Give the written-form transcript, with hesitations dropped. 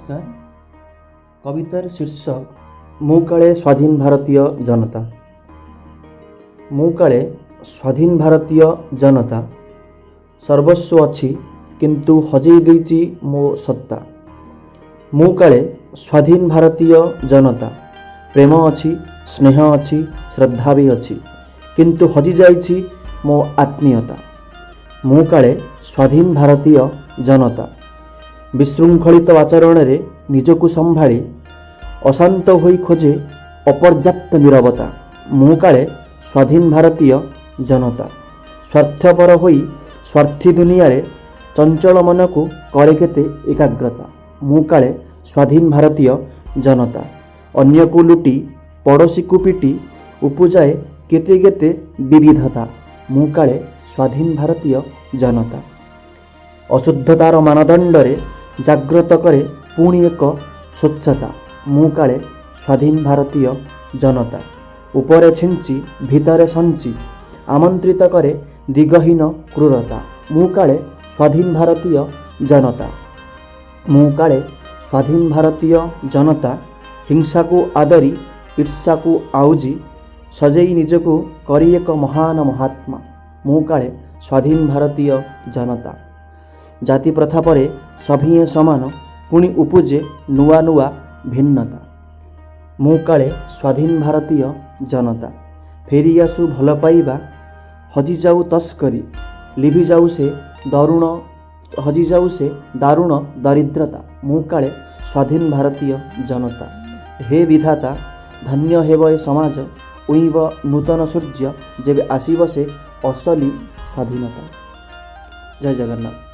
ନମସ୍କାର। କବିତାର ଶୀର୍ଷକ ମୁଁ କାଳେ ସ୍ୱାଧୀନ ଭାରତୀୟ ଜନତା। ମୁଁ କାଳେ ସ୍ୱାଧୀନ ଭାରତୀୟ ଜନତା, ସର୍ବସ୍ୱ ଅଛି କିନ୍ତୁ ହଜେଇ ଦେଇଛି ମୋ ସତ୍ତା। ମୁଁ କାଳେ ସ୍ୱାଧୀନ ଭାରତୀୟ ଜନତା, ପ୍ରେମ ଅଛି, ସ୍ନେହ ଅଛି, ଶ୍ରଦ୍ଧା ବି ଅଛି, କିନ୍ତୁ ହଜିଯାଇଛି ମୋ ଆତ୍ମୀୟତା। ମୁଁ କାଳେ ସ୍ୱାଧୀନ ଭାରତୀୟ ଜନତା, ବିଶୃଙ୍ଖଳିତ ଆଚରଣରେ ନିଜକୁ ସମ୍ଭାଳି ଅଶାନ୍ତ ହୋଇ ଖୋଜେ ଅପର୍ଯ୍ୟାପ୍ତ ନୀରବତା। ମୁଁ କାଳେ ସ୍ୱାଧୀନ ଭାରତୀୟ ଜନତା, ସ୍ୱାର୍ଥପର ହୋଇ ସ୍ୱାର୍ଥୀ ଦୁନିଆରେ ଚଞ୍ଚଳ ମନକୁ କରେ କେତେ ଏକାଗ୍ରତା। ମୁଁ କାଳେ ସ୍ୱାଧୀନ ଭାରତୀୟ ଜନତା, ଅନ୍ୟକୁ ଲୁଟି ପଡ଼ୋଶୀକୁ ପିଟି ଉପୁଜାଏ କେତେ କେତେ ବିବିଧତା। ମୁଁ କାଳେ ସ୍ୱାଧୀନ ଭାରତୀୟ ଜନତା, ଅଶୁଦ୍ଧତାର ମାନଦଣ୍ଡରେ ଜାଗ୍ରତ କରେ ପୁଣି ଏକ ସ୍ୱଚ୍ଛତା। ମୁଁ କାଳେ ସ୍ୱାଧୀନ ଭାରତୀୟ ଜନତା, ଉପରେ ଛିଞ୍ଚି ଭିତରେ ସଞ୍ଚି ଆମନ୍ତ୍ରିତ କରେ ଦିଗହୀନ କ୍ରୂରତା। ମୁଁ କାଳେ ସ୍ୱାଧୀନ ଭାରତୀୟ ଜନତା। ମୁଁ କାଳେ ସ୍ୱାଧୀନ ଭାରତୀୟ ଜନତା, ହିଂସାକୁ ଆଦରି ଈର୍ଷାକୁ ଆଉଜି ସଜେଇ ନିଜକୁ କରି ଏକ ମହାନ ମହାତ୍ମା। ମୁଁ କାଳେ ସ୍ୱାଧୀନ ଭାରତୀୟ ଜନତା, ଜାତି ପ୍ରଥା ପରେ ସଭିଏଁ ସମାନ, ପୁଣି ଉପୁଜେ ନୂଆ ନୂଆ ଭିନ୍ନତା। ମୁଁ କାଳେ ସ୍ୱାଧୀନ ଭାରତୀୟ ଜନତା, ଫେରିଆସୁ ଭଲ ପାଇବା, ହଜିଯାଉ ତସ୍କରୀ, ଲିଭିଯାଉ ସେ ଦରୁଣ ହଜିଯାଉ ସେ ଦାରୁଣ ଦରିଦ୍ରତା। ମୁଁ କାଳେ ସ୍ୱାଧୀନ ଭାରତୀୟ ଜନତା। ହେ ବିଧାତା, ଧନ୍ୟ ହେବ ଏ ସମାଜ, ଉଇଁବ ନୂତନ ସୂର୍ଯ୍ୟ, ଯେବେ ଆସିବ ସେ ଅସଲି ସ୍ୱାଧୀନତା। ଜୟ ଜଗନ୍ନାଥ।